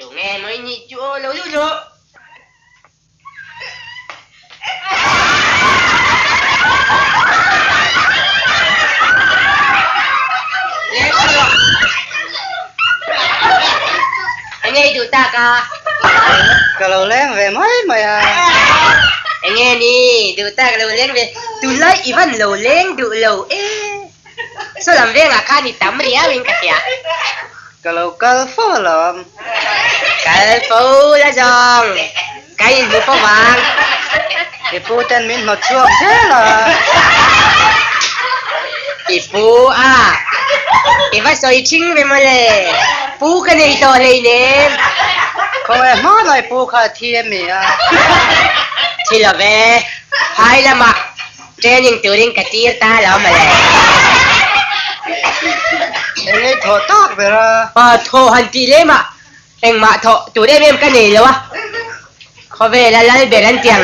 Tunge maw i nih chu aw lo lut rawh. Enge i duh tak a? Ka lo leng ve mai mai a. Enge ni duh tak lo leng ve? Tunlai i van lo leng duh lo e. Saw lam vengah khan i tam riau in ka hria. Ka lo kal fo alawm. Kal fo la zawng. Ka inhmu fo vang. I pu ten min hnawt chhuak zel a. I pu a. I va sawi thing ve mawle. Pu ka nei tawh hleinem. Khawnge hmanah i pu kha a thi emi a? Thi lo ve. Phai lamah Training turin ka tir ta lo mawle. Eng ei thawh tak ber a? Aw thawh han tih lem ah engmah thawh tur em em ka nei lo a. Khawvela lal ber an tiang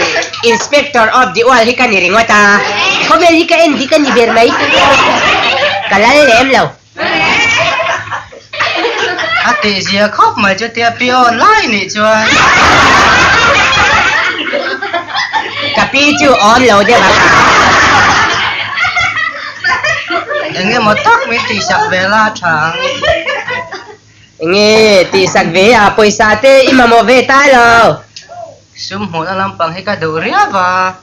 Inspector of the World hi ka ni ringawt a. Khawvel hi ka en dik a ni ber mai. Ka lal lem lo. A tih zia khawp mai chu tia pi awn lai nih chuan. Ka pi chu awn lo deuh a ka. Eng emaw tak min tihsak ve la tha ang. Enge tihsak ve a pawisa te i mamawh ve ta lo. Sum hmuhna lampang hi ka duh riau a.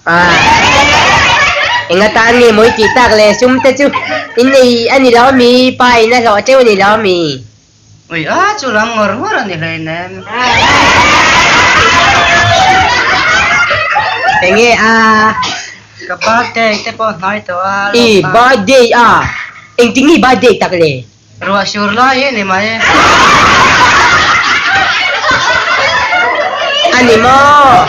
Enga tan nge mawi tih tak le sum te chu in nei a ni lo mi, pa in a hlawh teuh a ni lo mi. Ui a, chu lam ngawr ngawr a ni hleinem. Enge a? Ka birthday te pawh hnai tawh a. I birthday a? Engtin nge i birthday tak le? Ruah sur lai hi ni mai. A ni maw?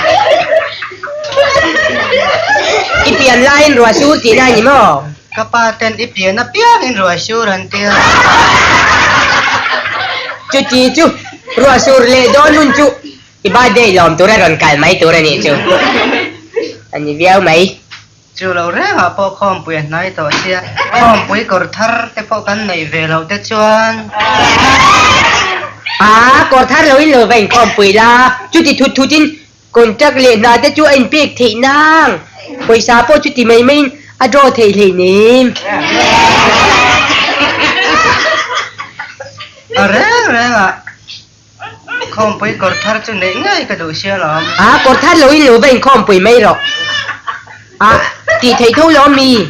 I pian laiin ruah sur tihna a ni maw? Ka pa ten i pian apiangin ruah sur an ti a. Chuti chu ruah sur leh dawn hun chu i birthday lawm tur a rawn kal mai tur a nih chu. A ni viau mai. Chu lo rengah pawh khawmpui a hnai tawh sia, khawmpui kawr thar te pawh kan neih ve loh te chuan. A, kawr thar lo in lo va inkhawmpui la, chuti thut thut in contract leh hna te chu a inpek theih nang, pawisa pawh chuti mai mai in a draw theih hleinem. A reng rengah Khawmpui kawr thar chu neih ngei ka duh sia lawm. A, kawr thar lo in lo va inkhawmpui mai rawh. A, tih theih tho lo mi?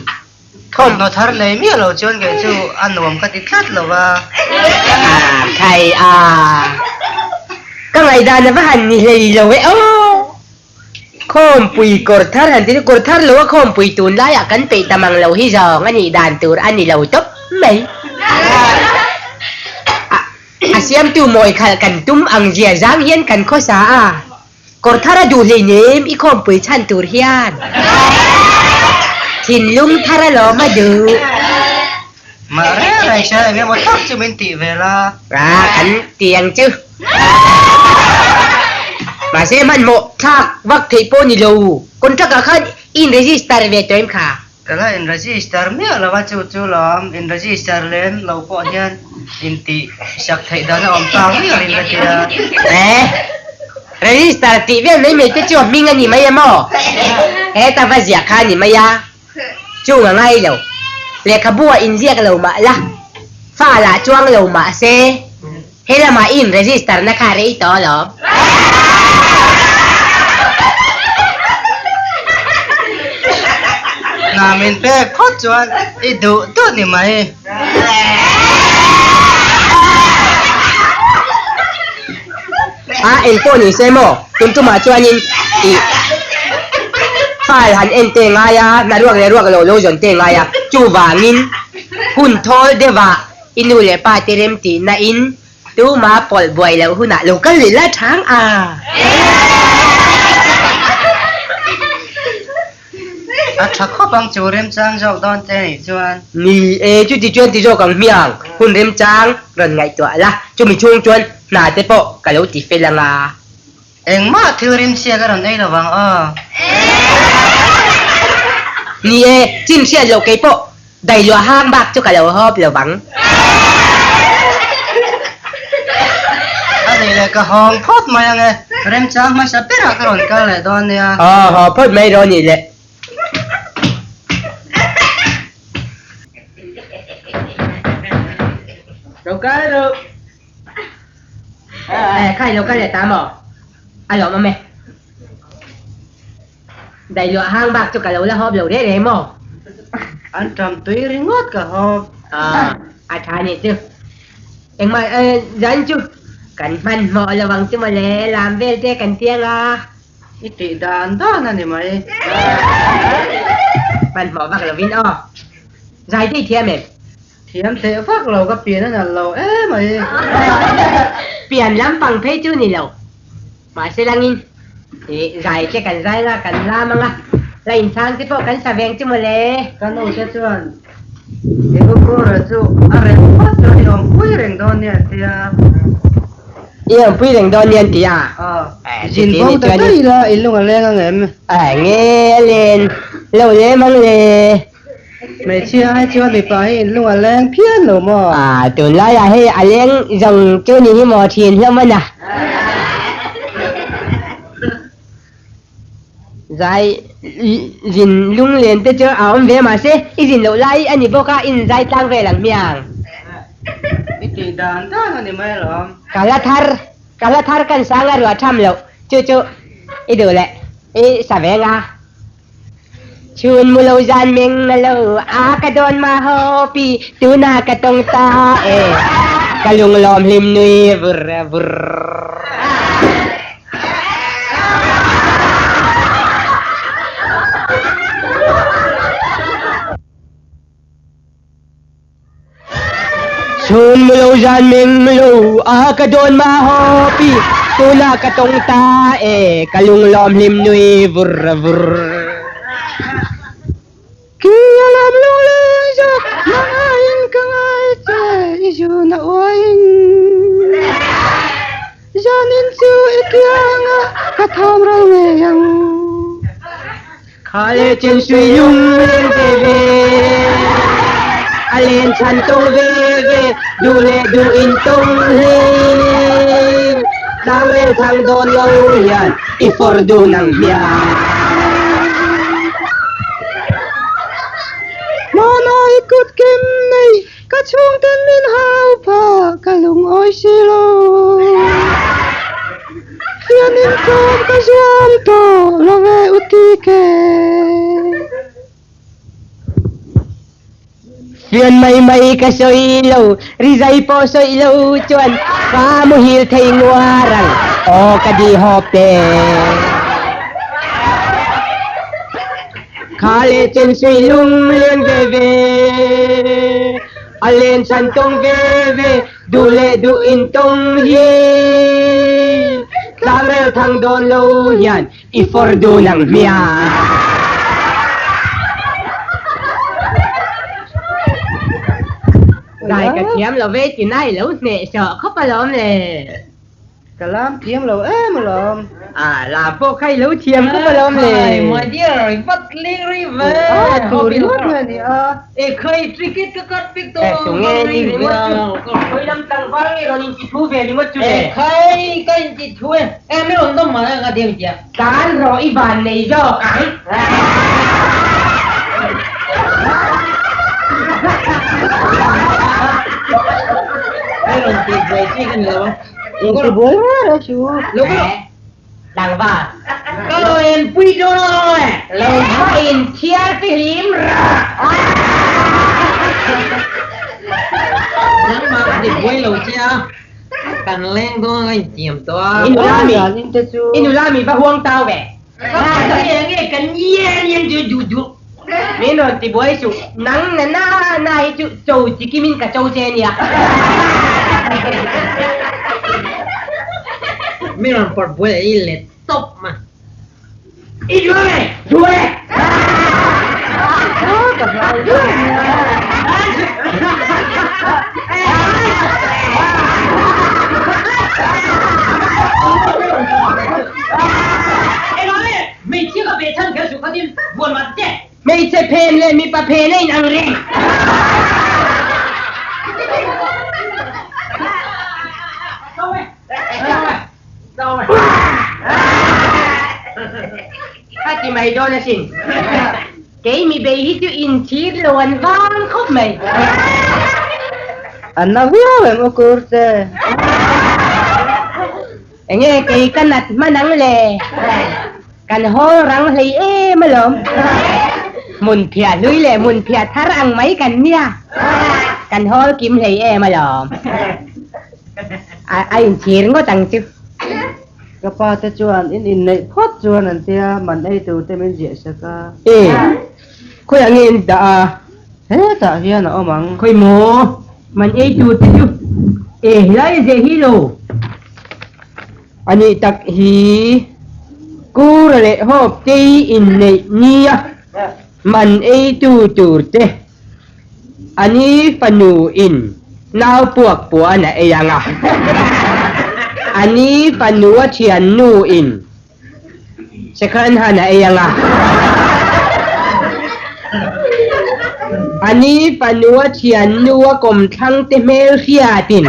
Thawmhnaw thar nei miah lo chuan kei chu a nuam ka ti tlat lo va. A, khai a. Ka ngaihdan a va han ni hlei lo e aw. Khawmpui kawr thar han ti chu kawr thar lo a khawmpui tun laiah kan peih ta mang lo hi zawng a nih dan tur a ni lo tawp mai. A siamtu mawi khalh kan tum ang zia zang hian kan khawsa a, kawr thar a duh hleinem i khawmpui chhan tur hian thinlung thar alawm a duh. Mah reng reng sia eng emaw tak chu min tih ve la. Ra kan ti ang chu. Mahse hmanhmawh thlak vak theih pawh ni lo. Contract ah khan i in register ve tawh em kha? Ka la in register miah lo a chu chu lawm in register lem lo pawh hian in tih sak theih dan a awm ta miah in ka tia. Eh register tih vel mai mai te chu a hming a ni mai em aw? Heta va ziah kha a ni mai a. Chung a ngai lo. Lehkhabu ah inziak lo mah la, fa lah chuang lo mah se, he lamah i in register na kha rei tawh alawm. Hna min pek phawt chuan i duh duh ni mai. A eng pawh ni se maw? Tum tumah chuanin i file han en te ngai a, hna ruak leh ruak lo lo zawn te ngai a, chuvangin hun thawl deuhah i nu leh pa te rem tihna in tuma pawlh buai loh hunah lo kal leh la chang a. A tha khawp ang chu remchang zawk dawn te nih chuan. Ni e, chuti chuan ti zawk ang hmiang, hun remchang rawn ngaihtuah la, chumi chhung chuan hna te pawh ka lo ti fel ang a. Engmah thil rimchhia ka rawn ei lo vang aw. Ni e, chin hriat loh kei pawh dailuah hang bak chu ka lo hawp lo vang. A Anih leh ka hawng phawt mai ange, remchang hmasa berah ka rawn kal leh dawn nia. Aw haw phawt mai rawh anih leh. Lo kal rawh. Kha i lo kal leh ta maw? A lawmawm e. Dailuah hang bak chu ka lo la hawp lo reh reh maw? An ṭam tui ringawt ka hawp. Aw, a ṭha nih chu. Engmah zan chu kan hmanhmawh lo ang chu mawle, lam vel te kan tiang a. I tih dan dan a ni mai. Hmanhmawh vak lovin aw. Zai te i thiam em? Thiam teh vak lo ka pian a nalh lo emai. Pian lampang phei chu ni lo. Mahse langin i zai te kan zai nga kan lam anga la inchhang te pawh kan sa veng chu mawle. Ka nu te chuan i u Kura chu a rem phawt chuan i awmpui reng dawn nia an ti a. I awmpui reng dawn nia an ti a. Aw, zin bo ta daih ila i lung a leng ang em? A nge a len lo lem ang le. Hmeichhia ai chuan mipa hi in lung a leng phian lo maw? A, tunlaiah hei a leng zawng chu ni hi maw thin hlawm a na. Zai zin lunglen te chu a awm ve mahse i zin loh lai a ni bawk a, in zai tlang vel ang hmiang. I tih dan dan a ni mai alawm. Ka la thar, ka la thar kan sang a ruah tham loh chu chu i duh leh i sa ve nga. Chhun mu lo zan meng a lo a ka dawn ma ho pi tuna ka tawng ta e ka lunglawm hlim nui vur vur. Chhun mu lo zan meng mu lo a ka dawn ma ho pi tuna ka tawng ta e ka lunglawm hlim nui vur vur. Ki a lam lungleng zawk nang aiin ka ngai che i zun a uaiin zanin chu i kianga ka tham ral ngei ang. Kha leh chen sui lung leng ve ve, a len chhan tawng ve ve, duh leh duh in tawng hlei. Tlang rel thang dawn lo hian i fawr dun ang hmiang. Hmana i kut kim nei ka chhungten min hau phah ka lungawi si lo. Hianin tlawm ka zuam tawh lo ve u tike. Fian mai mai ka sawi lo, rizai pawh sawi lo chuan ka muhil thei nguar ang, aw ka di hawp te. Kha leh chen sui lung leng ve ve, a len chhan tawng ve ve, Duh leh duh in tawng hi tlangrel thang dawn lo hian i fawr dun ang hmiang. Zai ka thiam lo ve ti nai lo hneh sawh khawp alawm le. Ka lam thiam lo em alawm. A lam pawh kha i lo thiam khawp alawm le. Khai my dear, i vat ling ri ve. A tur ringawt nge ni a. E khai ticket ka cut pik tawh. E tunge ni ringawt chu. Khawi lam tlangval nge rawn inti thu ve ringawt chu le. E khai ka inti thu e. E mi rawn dawm mah e ka diam tia. Tlan rawh i van nei zawk ang. Hei rawn tih buai chi ka ni lo a. Inti buai reng reng chu. Lo ka lo. Tlangval. Ka lo en pui dawn a lo e. Lo va in thiar fihlim rah. Nangmah ka ti buai lo che a. Kan leng dawn a intiam tawh a. I nula mi, i nula mi va huang tau ve. Min rawn ti buai suh, nang na na na hi chu cho chi kimin ka cho che ania. Min rawn pawrh buai a i let tawp ma. I duh e, duh e. Ka hlau viau ania. Hmeichhe phen leh mipa phen a inang reng. mai dawn asin. Kei mi bei hi chu inchhir lo an vang khawp mai. A na viau em aw Kurte? Enge kei ka nat hman ang le? Kan hawl rang hlei em alawm. Hmun phiah hlui leh hmun phiah thar ang mai kan nia. Kan hawl kim hlei em alawm. A inchhir ngawt ang chu. Ka pa te chuan in inneih phawt chuan an tia man ei tur te min ziah sak a. E, khawiah nge in dah a? Hetah hian a awm ang. Khawi maw? Man ei tur te chu e helai a ziah hi lo. A nih tak hi Kura leh Hope te i inneih nia man ei tu tur te A ni fanu in nau puak puan a ei ang a, a ni fanu a thian nu in second hand a ei ang a, a ni fanu a thian nu a kawmthlang te hmel hriat in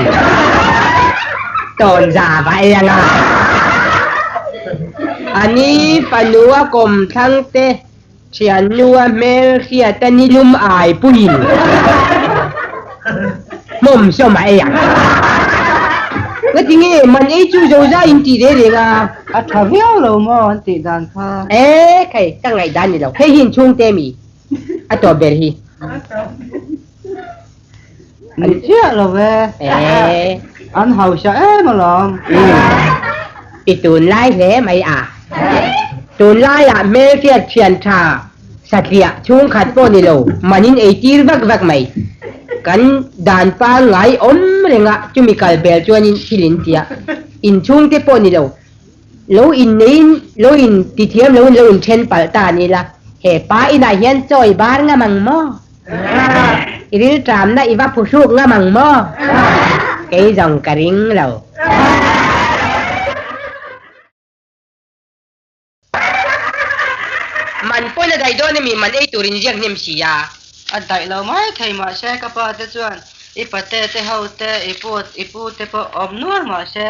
tawnzau a ei ang a, a ni fanu a kawmthlang te Thiannua hmel hriat a ni lum ai puiin hmawm sawm a ei ang. Ngatinge man ei chu zo zai in tih reng reng a? A tha viau lo maw an tih dan kha? E khai, ka ngaih dan ni lo. Hei hi inchhungte mi a tawp ber hi. Ni chiah lo ve. E. An hausa em alawm. I tunlai hle mai a. Tunlaiah hmelhriat thian tha satliah chhungkhat pawh ni lo manin ei tir vak vak mai. Kan dan pangngai awm renga chumi kal bel chuanin thil in tia. Inchhungte pawh ni lo. Lo inneiin lo in tithiam loin lo inthen palh ta ni la. He pa inah hian chawi bar ngam ang maw? I rilṭamna i va phuhruk ngam ang maw? Kei zawng ka ring lo. Man pawn a daih dawn ami man ei tur in ziak hnem si a. A daih lo mai thei mahse ka pa te chuan i pate te ho te i pu i pu te pawh awm nual mahse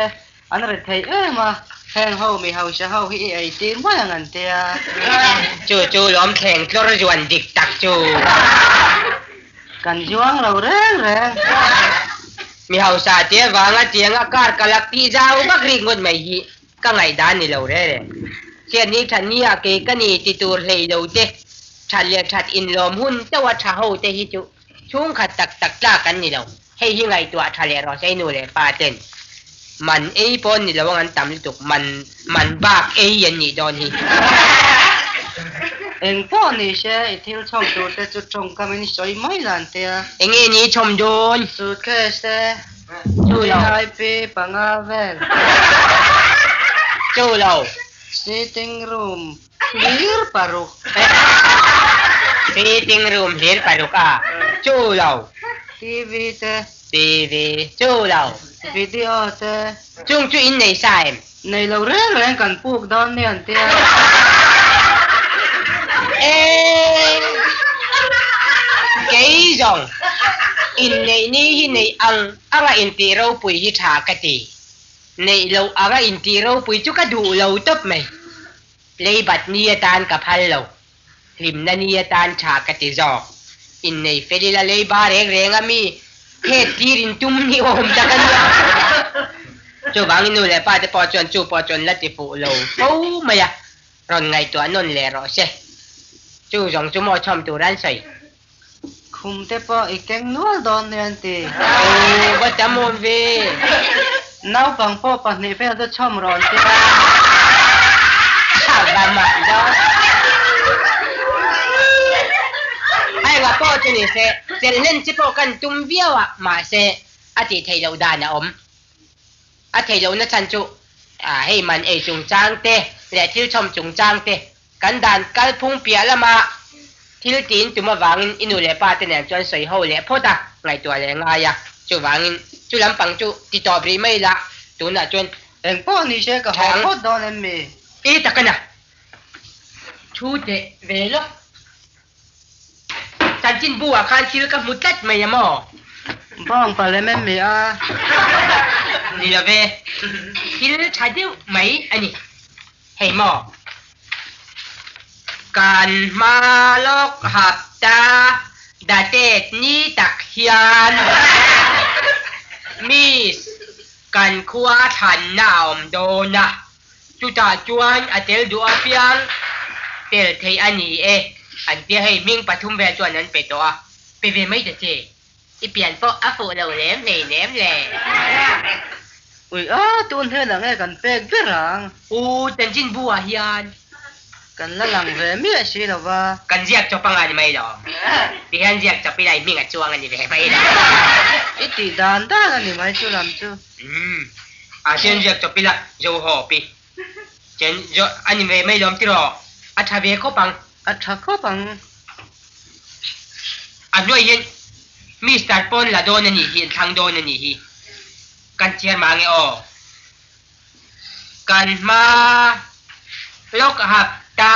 An ri thei em a, heng ho mi hausa ho hi i ei tir mai ang an tia. Chu chu lawm thleng tlawr zuan dik tak chu. Kan zuang lo reng reng. Mi hausa te avanga tianga kar ka lak tih zau vak rik ngawt mai hi ka ngaihdan ni lo reng reng. Chhiatni thatni ah kei ka ni ti tur hlei lo te, that leh that inlawm hun chauh a tha ho te hi chu Chhungkhat tak tak tlak an ni lo. Hei hi ngaihtuah tha leh rawh se nu leh pa ten man ei pawh an ni lo ang an tam lutuk man man bak ei an nih dawn hi. Eng pawh ni se i thil chhawm tur te chu tawngkam in sawi mai lan te a. Enge ni chhawm dawn? Suitcase te, Chu lo. VIP panga vel. Chu lo. Sitting room Hlir paruk. Sitting room hlir paruk a, chu lo. TV te. TV, chu lo. Video te. Chung chu in nei sa em? Nei lo reng reng kan puk dawn nia an tia. Eee. Kei zawng, inneih ni hi neih ang anga intih ropui hi tha ka ti. Neih loh anga intih ropui chu ka duh lo tawp mai. Leibat ni atan ka phal lo. Hlimna ni atan tha ka ti zawk. Innei fel ila leiba reng reng a mi phet tir in tum ni awm tak a nia. Chuvangin nu leh pa te pawh chuan chu pawh chuan la ti fuh lo fo mai a, rawn ngaihtuah nawn leh rawh se. Chu zawng chu maw chhawm tur an sawi. Khum te pawh i keng nual dawn nia an ti. Aw, va tam awm ve. Naupang pawh pahnih vel chu chhawm rawn ti a. A va mak dawn. A engah pawh chu ni se, chelhlen chi pawh kan tum viau a, mahse a tih theih loh dan a awm. A theih lohna chhan chu hei man ei chungchang te leh thil chhawm chungchang te Kan dan kalphung piah lama thil tiin tum avangin i nu leh pa te nen chuan sawi ho leh phawt a, ngaihtuah leh ngai a. Chuvangin chu lampang chu ti tawp rih mai la, tunah chuan. Engpawh ni se ka haw phawt dawn em mi? I takana thu teh ve lawk. Chanchin bu ah khan thil ka hmu tlat mai a maw? Bawng pa lem em mi a? Ni lo ve, thil tha deuh mai a ni. Hei maw? Kan hma lawk hapta datet ni tak hian Miss kan khua thlanna a awm dawn a, chutah chuan a tel duh apiang tel theih a ni e an tia hei hming pathum vel chuan an pe tawh a, pe ve mai ta che. I pian pawh a fuh lo lem hlei nem le. Ui a, tun hnenah nge kan pek ber ang? U chanchin bu ah hian. Kan la lang ve miah si lo va. Kan ziak chawp anga ni mai lo. Ti hian ziak chawp ila i hming a chuang a ni ve mai lo. I tih dan dan a ni mai chu lam chu. Umm. Ah hian ziak chawp ila zo haw pi. Chen zo a ni ve mai lawm tiraw? A tha ve khawp ang. A tha khawp ang. A hnuai hian Mister pawn la dawn a nih hi, an thlang dawn a nih hi. Kan chhiar mah ange aw. Kan hma lawk hapta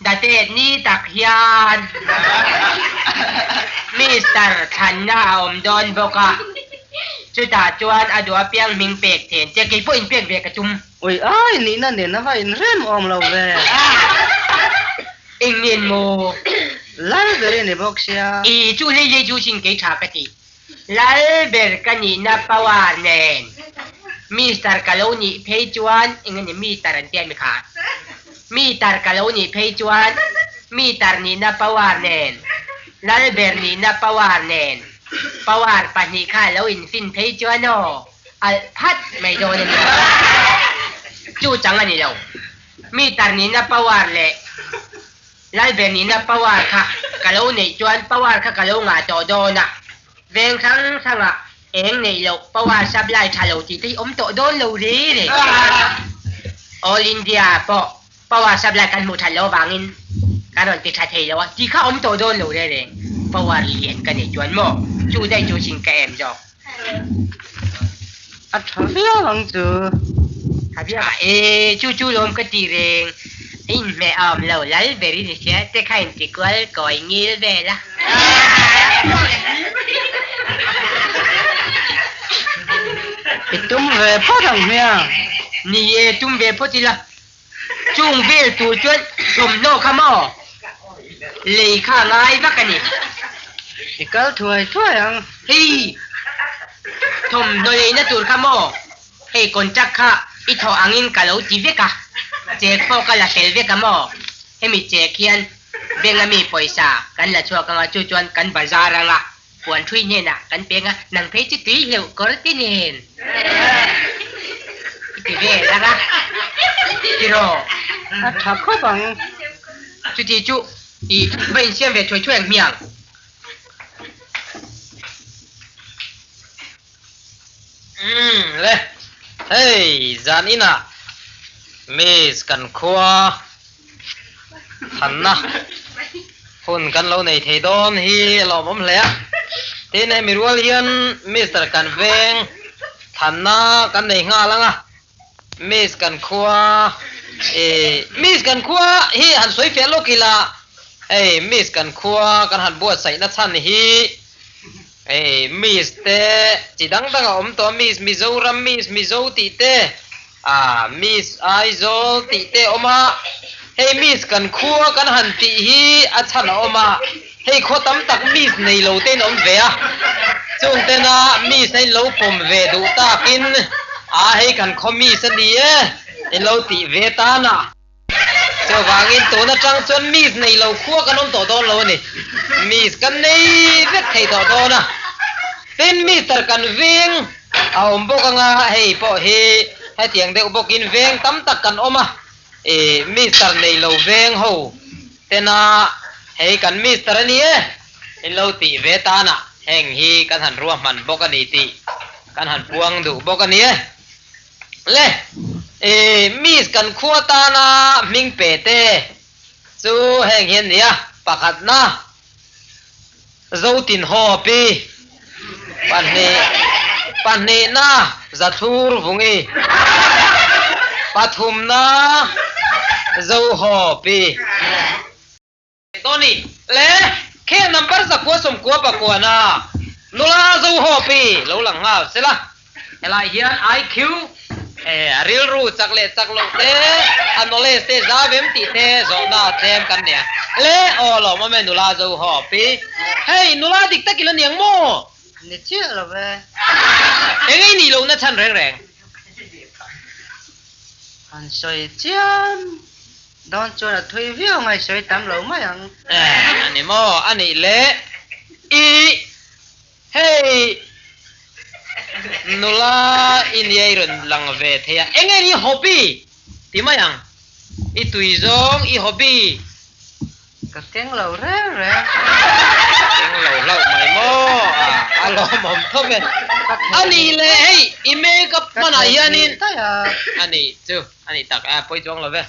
datet ni tak hian Mister thlanna a awm dawn bawk a, chutah chuan a duh apiang hming pek then che kei pawh inpek ve ka tum. Ui ai nihna nen a va inrem awm lo ve. Eng nen maw? Lal ber i ni bawk sia. I chu hlei hlei chu sin kei tha ka ti. Lal ber ka nihna power nen Mister ka lo nih phei chuan eng a ni Mister an tia mi kha? Mister ka lo nih phei chuan Mister nihna power nen Lal ber nihna power nen power pahnih kha lo infin phei chuan aw alh phat mai dawn a ni. Chu chang a ni lo. Mister nihna power leh Lalber nihna power kha ka lo neih chuan power kha ka lo ngah tawh dawn a, veng hrang hrangah eng neih loh power supply tha lo tih te hi awm tawh dawn lo ri reng. All India pawh power supply kan hmuh that loh avangin kan rawn ti tha thei lo a, tih kha awm tawh dawn lo re reng. Power lian ka neih chuan maw chu daih chu sin ka em zawk. A tha viau ang chu. Tha viau a e, chu chu lawm ka ti reng. A inhmeh a awm lo, lal ber i ni sia, te kha inti kual kawi ngil vel a. I tum ve phawt ang hmiang. Ni e, tum ve phawt ila. Chung vel tur chuan thawmhnaw kha maw lei kha ngai vak a ni. I kal thuai thuai ang. Hei thawmhnaw leina tur kha maw hei contract kha i thawh angin ka lo ti vek a, check pawh ka la fel vek a maw? Hemi check hian bank a mi pawisa kan la chhuak anga chu chuan kan bazar anga puan thui hnenah kan peng a, nang phei chu tui hleuh kawr ti nen i ti vel ang a, tiraw? A tha khawp ang. Chuti chu i va insiam ve thuai thuai ang hmiang. Umm le, hei zan inah Miss kan khua thanna hun kan lo nei thei dawn hi a lawmawm hle a. Tin hemi rual hian Mister kan veng thanna kan nei nghal ang a, Miss kan khua ih Miss kan khua hi han sawi fiah lawk ila hei Miss kan khua kan han buatsaihna chhan hi Hei Miss te chi dang dang a awm tawh a, Miss Mizoram, Miss Mizo tih te, ah Miss Aizawl tih te a awm a, hei Miss kan khua kan han tih hi a chhan a awm a, hei khaw tam tak Miss nei lo te in awm ve a, chung tena Miss a in lo pawm ve duh takin ah hei kan khaw Miss a ni e in lo tih ve tan a. Chuvangin tun atang chuan Miss nei lo khua kan awm tawh dawn lo a ni. Miss kan nei vek thei tawh dawn a. Tin Mister kan veng a awm bawk anga hei pawh hi hetiang deuh bawkin veng tam tak kan awm a. Ih Mister nei lo veng ho tena hei kan Mister a ni e in lo tih ve tanah heng hi kan han ruahman bawk a ni tih kan han puang duh bawk a ni e. Le, i Miss kan khua tana hming pe te chu heng hian nia, pakhatna Zotinhawpi, pahnih, pahnihna Zathlur Vungi, pathumna Zohawpi. Tony, Le, khel number zakua sawmkua pakuana nula zo haw pi lo lang nghal se la. Helai hian IQ A rilru chak leh chak loh te, a knowledge te zau em tih te zawhna tlem kan nei a. Le, aw lawmawm e nula zo haw pi. Hei, nula dik tak ila niang maw? Ni chiah lo ve. Eng ei nih lohna chhan reng reng. Han sawi chiam dawn chuan a thui viau ngai sawi tam lo mai ang. A ni maw? A nih le. I Hei nula i niai rawn lang ve thei a, eng nge ni hobby ti mai ang, i tui zawng i hobby. Ka keng lo reng reng. Keng lo hlauh mai maw a, a lawmawm thawp e. A nih leh hei i makeup hmanah hianin a nih chu a nih tak a pawi chuang lo ve.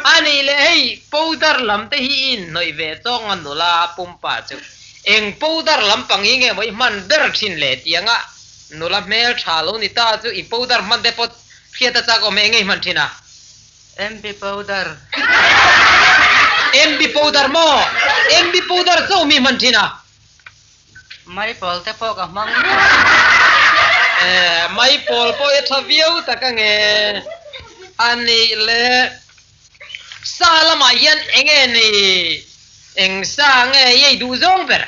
A nih leh hei powder lam te hi i inhnawih ve chawk nga nula pumpa chu. Eng powder lampang hi nge maw i hman ber thin le tianga nula hmel tha lo ni ta chu i powder hman te pawh hriat a chak awm e enge i hman thin a? MB powder. MB powder maw? MB powder chauh mi hman thin a? Maipawl te pawh ka hmang nual. Eh, maipawl pawh i tha viau tak ange. A nih le. Sa lamah hian eng nge ni? Eng sa nge i ei duh zawng ber?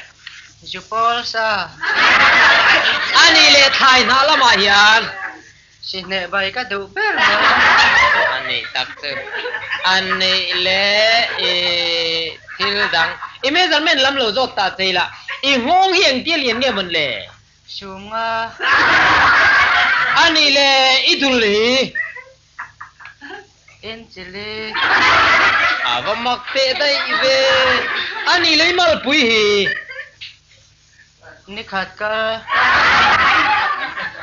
Zupawl sa. A nih leh thlai hnah lamah hian. Sihneh bai ka duh ber mai. A nih tak chu. A nih leh i thil dang. I measurement lam lo zawt ta che ila. I nghawng hi engtia lian nge mawn le? Sumnga. A nih leh i dul hi. En chile. A va mak teh daih ve. A nih lei malpui hi. Nikhat ka.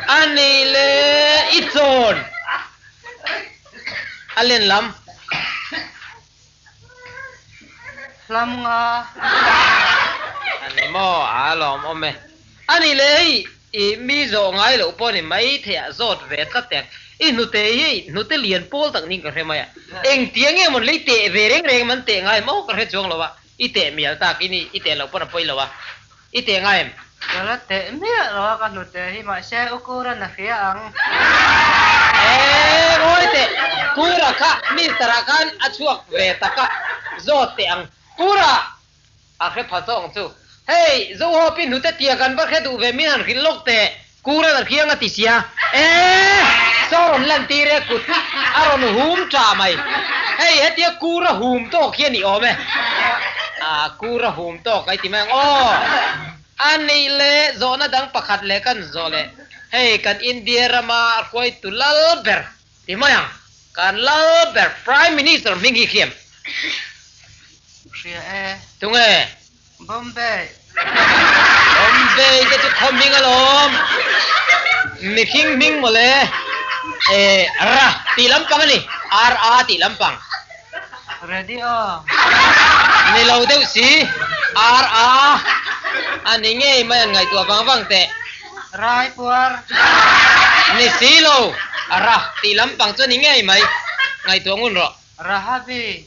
A nih le i chawn. A len lam. Hlam nga. A ni maw? A lawmawm e. A ni le hei i mi zawh ngai loh pawh ni mai thei ah zawt ve tlat teh ang. I hnute hi hnute lian pawl tak ning ka hre mai a. Engtia nge mawn lei teh ve reng reng man teh ngai maw ka hre chuang lo a. I teh mial tak i ni i teh loh pawn a pawi lo a. I teh ngai em? Ka la teh miah lo a ka hnute hi mahse u Kura na hria ang. Eee ngawi teh Kura kha Mister ah khan a chhuak ve tak a zawt teh ang. Kura! A hre pha zawk ang chu. Hei Zohawpi hnute tia kan va hre duh ve min han hrilh lawk teh. Kura na hriang a ti sia. Eee! Saw rawn lan tir e kut a rawn hum tah mai. Hei hetia Kura hum tawk hi a ni awm e. Ah Kura hum tawk a i ti mai ang aw. A nih leh zawhna dang pakhat leh kan zawh leh hei kan India rama hruaitu lal ber ti mai ang. Kan lal ber Prime Minister hming hi hriam. Hria e. Tunge? Bombay. Bombay te chu khaw hming alawm. Mihring hming mawle. Eh, ra tih lampang a ni. RA tih lampang. Radio. Ni lo deuh si. RA a ni ngei mai an ngaihtuah vang vang teh. Raipuar. Ni si lo. Ra tih lampang chu a ni ngei mai. Ngaihtuah ngun rawh. Rahabi.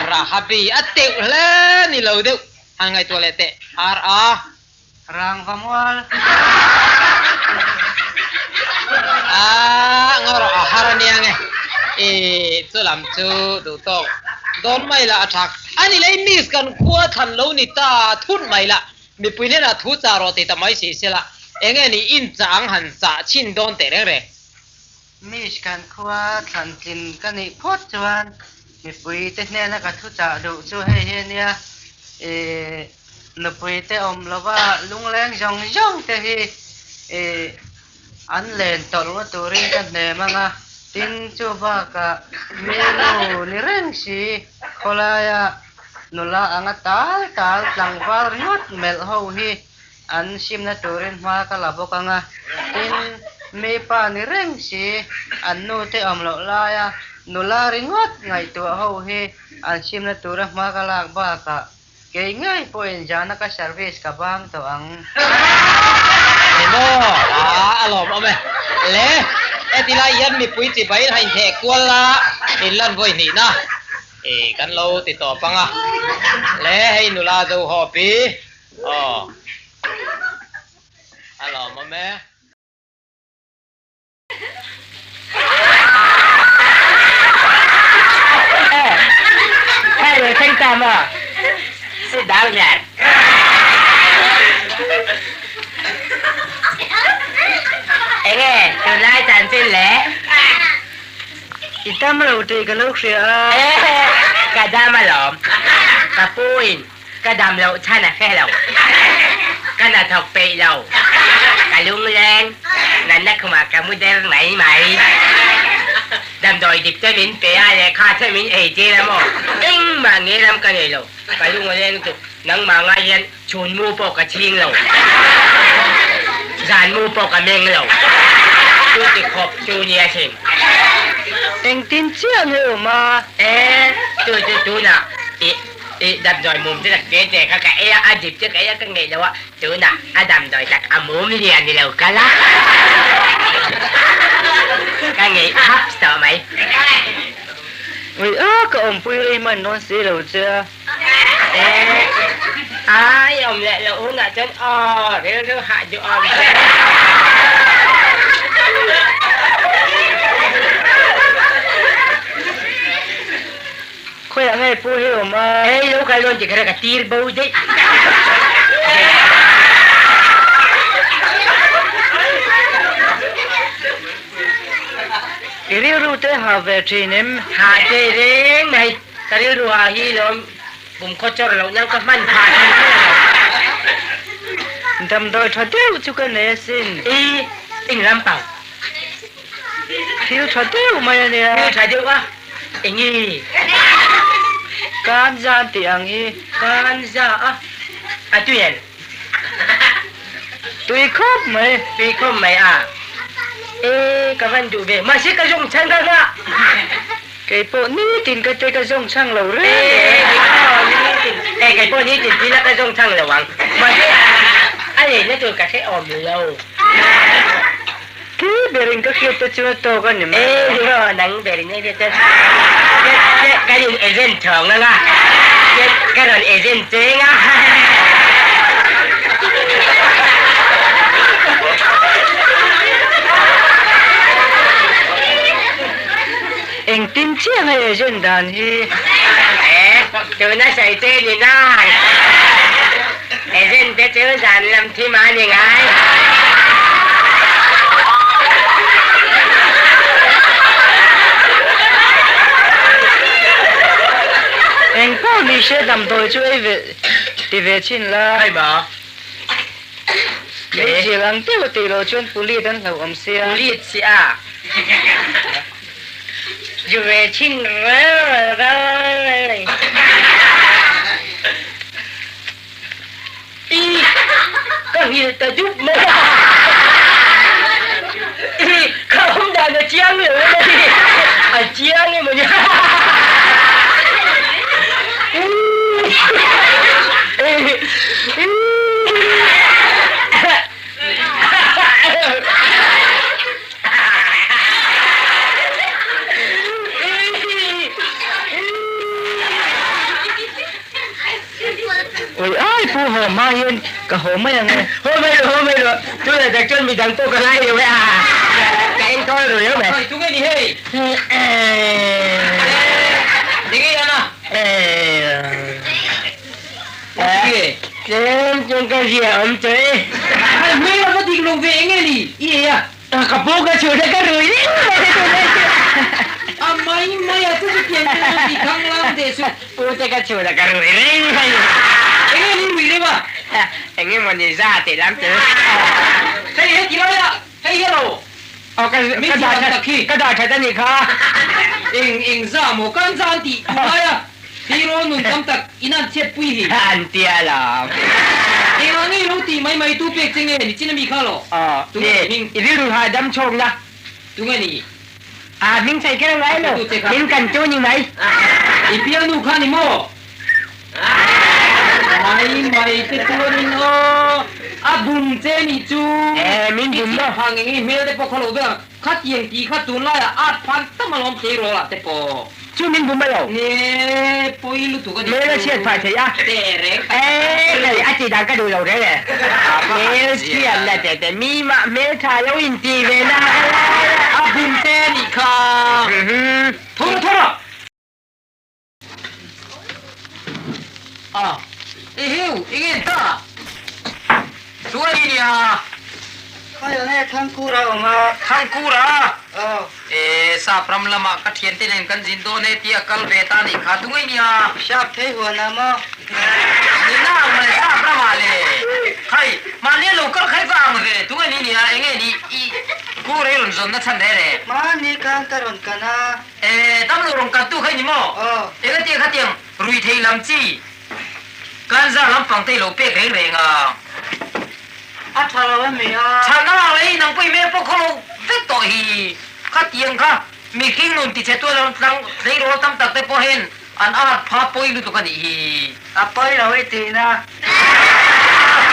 Rahabi a teuh hle ni lo deuh han ngaihtuah leh teh. RA. Rangva mual. A ngaw rawh a har ania nge. I chu lam chu duh tawk dawn mai la a thak. A ni lei miss kan khua thlan lo ni ta thut mai la. Mipui hnenah thu chah rawh tih ta mai si se la. Enge ni inchah ang han chah chhin dawn teh reng reng. Miss kan khua thlan tlin ka nih phawt chuan mipui te hnena ka thu chah duh chu hei hi ania, ih nupui te awm lova lungleng zawng zawng te hi ih an len tawlh nga turin ka hnem ang a, tin chu bakah mi nu ni reng si khawlaia nula anga tal tal tlangval ringawt melh ho hi An simna turin hma ka la bawk ang a, tin, mi pa ni reng si, an nu te awm loh laia nula ringawt ngaihtuah ho hi an simna tura hma ka lak bakah kei ngei pawhin zana ka service ka bang tawh ang. Ni maw? Aa, a lawmawm e. Le, heti lai hian mipui chibai in hain theh kual la, in lan vawi hnihna i kan lo ti tawp ang a. Le, hei nula zo hawp i. Aw. A lawmawm e. burglar. Enge tunlai chanchin le? I dam lo tih ka lo hria a. Ka dam alawm. Ka pu in ka dam loh chhan a hre lo. Ka hnathawk peih lo. Ka lungleng natna khumah ka mu der mai mai. Damdawi dip te min pe a, lehkha te min ei tir a maw? Engmah nge ram ka nei lo. Ka lung a leng lutuk. Nangmah ngai hian Chhun mu pawh ka chhing lo, zan mu pawh ka meng lo, chu ti khawp chu nia sin. Engtin chiah nge awm a? E, chu chu tunah i i damdawi mum te tak te te kha ka ei a, a dip te ka ei a ka ngeih lo a, tunah a damdawi tak a mum lian ni lo kal a, ka ngeih hap tawh mai. Ui a, ka awmpui rei hman dawn si lo che a. Ai awm leh loh hunah chuan aw rilru hah duh awm che. Khawiah nge pu hi awm a? Hei lo kal dawn tikher ka tir bo daih. I rilru te ha ve thin em? Ha che reng mai. Ka rilru ah hi lawm kum khaw chawr loh nan ka hman phah thin tawh lo. Damdawi tha deuh chu ka nei asin. I eng lampang? Thil tha deuh mai a nia. Thil tha deuh a? Enge? Kan zan tih ang hi. Kan za a? A tui em? Tui khawp mai. Tui khawp mai a. E ka van duh ve. Mahse ka zawng chhan ka nghah. Kei pawh nitin ka te ka zawng chhang lo reng. E kei pawh nitin tila ka zawng chhang lo ang. Mahse a leina tur ka hre awm lo. Khi berin ka hriat te chu a tawk a ni mai. E aw nang berin e hriat te ka in agent thawng anga ka rawn agent cheng a. Engtin chiah nge agent dan hi? E, tuna sawi che ni nan. Agent te chu zan lam thim a ni ngai. Eng pawh ni se damdawi chu ei ve ti ve chhin la. Hai maw? Meizial ang deuh a tih loh chuan pulit an hlauh awm sia. Pulit si a. Zu ve chhin rel rel. I ka nghilh ta dup mai a. I ka awm dan a chiang lo em a ni. A chiang emaw ni. Ui ai pu haw hma hian ka haw mai ang e. Haw mai rawh, haw mai rawh. Tunah tak chuan midang pawh ka ngai lo e a. Ka enkawl ru lo mai. Oi, tunge ni hei? Enge ana? Tlem chuan ka zia awm tawh e. Ai hmel a va dik lo ve enge ni i ei a? Ka pu ka chhun a ka rui reng mai te tunah chuan. A mai mai a chu chu pian te chu ti khang lang teh suh. Pu te ka chhun a ka rui reng mai. Enge ni rui reng a? Enge maw ni za tih lam chu. Hei he ti lai a, hei hello. Aw ka dah that ka dah that a nih kha. Eng eng za maw kan za an tih duh lai a, hero nun tam tak in an chhiat pui hi. An ti alawm. Eng ah ngei lo tih mai mai tu pek che nge ni chin ami kha lo. Aw Tunge ni hming? I rilru hahdam chhawk na. Tunge ni? A hming sawi kher ngai lo, hming kan chu ni mai. I pialnu kha ni maw? Mai mai te chuanin aw a bum che nih chu. E min bum maw? I phang eng i hmel te pawh kha lo vek ang. Khatiang tih kha tunlaiah at phan tam alawm tleirawl ah te pawh. Chu min bum alo? Ne pawi lutuk a nih chu. Hmel a chhiat phah theih a. Teh reng tak e hei a tih dan ka duh lo reng e. Hmel chhiat na te te mi mah hmel tha lo in ti ve na ka lai a. A bum te nih kha. Tho rawh tho rawh. A. Ehiu, enge ta? Chuan i nia. Khawi ang e, Thangkura a awm a. Thangkura? Aw. E, Sap ram lamah ka thiante nen kan zin dawn e tia kal ve ta nih kha tunge nia? Sap thei huan a maw? Ni na ang le, Sap ramah le. Khai, mahni a lo kal khai va ang ve, tunge ni nia, enge ni i Kura i rawn zawn na chhan reh reh? Mahni khan ka rawn kan a. E, damlo rawn kantu kha i ni maw? Aw. Engatia khatiang ruithei lam chi Kanza lampang te i lo pek reng reng a. A tha lo em a? Chhan a lang leh nang pawh i hmel pawh khaw lo vek tawh hi. Khatiang kha mihring nun tichhe tual ang tlang tleirawl tam tak te pawh hian an art pha pawi lutuk a nih hi. A pawi lo i tihna. A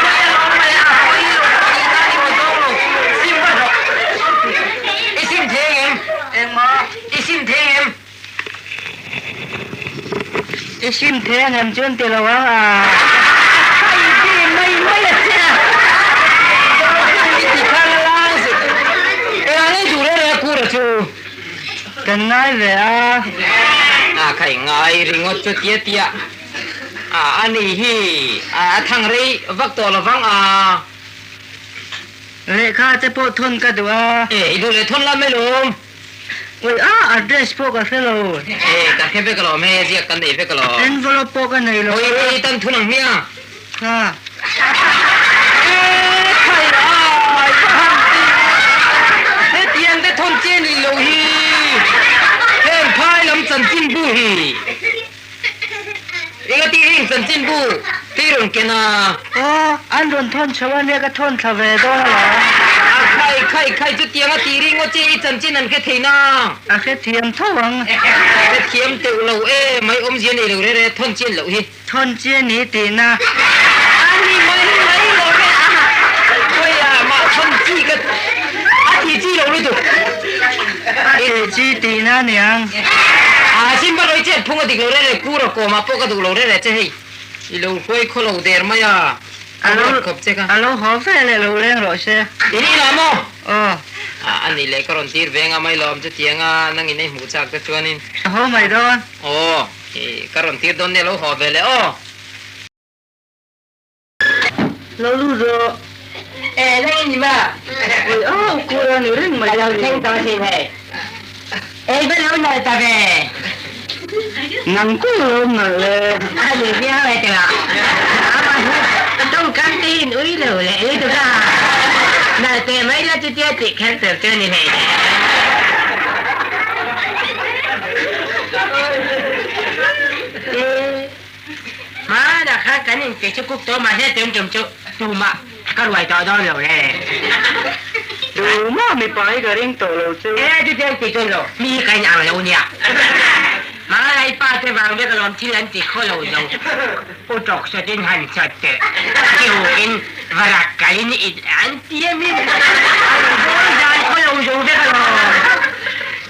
pawi a lo mai a, a pawi lo tihna ni maw zawng lo. Sim va hlawh. I sim theng em? Engmaw? I sim theng em? I sim thei ang em chuan ti lo ang a. Ka inti mai mai a che a. I ti kha la lang zet. Eng ang ei duh reng reng a kura chu. Kan ngai ve a. A kha i ngai ringawt chu tia tia a a ni hi a thang rei vak tawh lo vang a. Lehkha te pawh thawn ka duh a. E i duh leh thawn la mai lawm. Ui a, address pawh ka hre lo. E, ka hre vek alawm hei, ziak kan nei vek alawm. Envelope pawh ka nei lo. Ui ui, tan thun ang hmiang. Ha. E, thai ai, ka han ti. Hetiang te thawn che nih loh hi. Heng phai lam chanchinbu hi. Engati heng chanchinbu te rawn ken a? Aw, an rawn thawn chho a nia, ka thawn thla ve dawn alawm. A khai khai khai chutiang a tih ringawt che i chanchin an hre thei nang. A hre thiam tho ang. Hre thiam teuh lo e, mai awmzia nei lo re re thawn chian loh hi. Thawn chian i tihna. A ni mai mai lo e a, khawiah mah thawn chi ka a tih chi lo lutuk. A tih chi tihna niang. A simba loi chet phung a dik lo rere kur a kawm ah pawh ka duh lo rere che hei i lo hruai khaw lo der mai a ka huat khawp che kha. A lo haw ve leh lo leng rawh se. I ni lah maw? Aw. A a nih leh ka rawn tir veng a mai lawm chutiang a nang in ei hmuh chak te chuan in. A haw mai dawn. Aw i ka rawn tir dawn nia lo haw ve leh aw. Lo lut rawh. E, nang in ni ma? Ui au, kur a ni reng mai Ka lo thleng tawh asin hei. Ei va lo nalh ta ve. Nang kur lo nalh le. A ni viau e tih ah. Tawngkam te hian ui lo leh lutuk a. Nalh teh mai la chutia tih kher tur chu a ni hlei hle. Hmanah khan kan inpe chu kuk tawh mahse tun tum chu tumah ka ruai tawh dawn lo le. Tumah mipa hi ka ring tawh lo chu. E chutiang ti chuan lo mi hi ka in ang lo nia. Hmanah i pa te vang vek alawm thil an ti khaw lo zo. U tawk sawt in han sawt teh ti hu in varak kal in i an ti a mi. An dawn dan khaw lo zo vek alawm.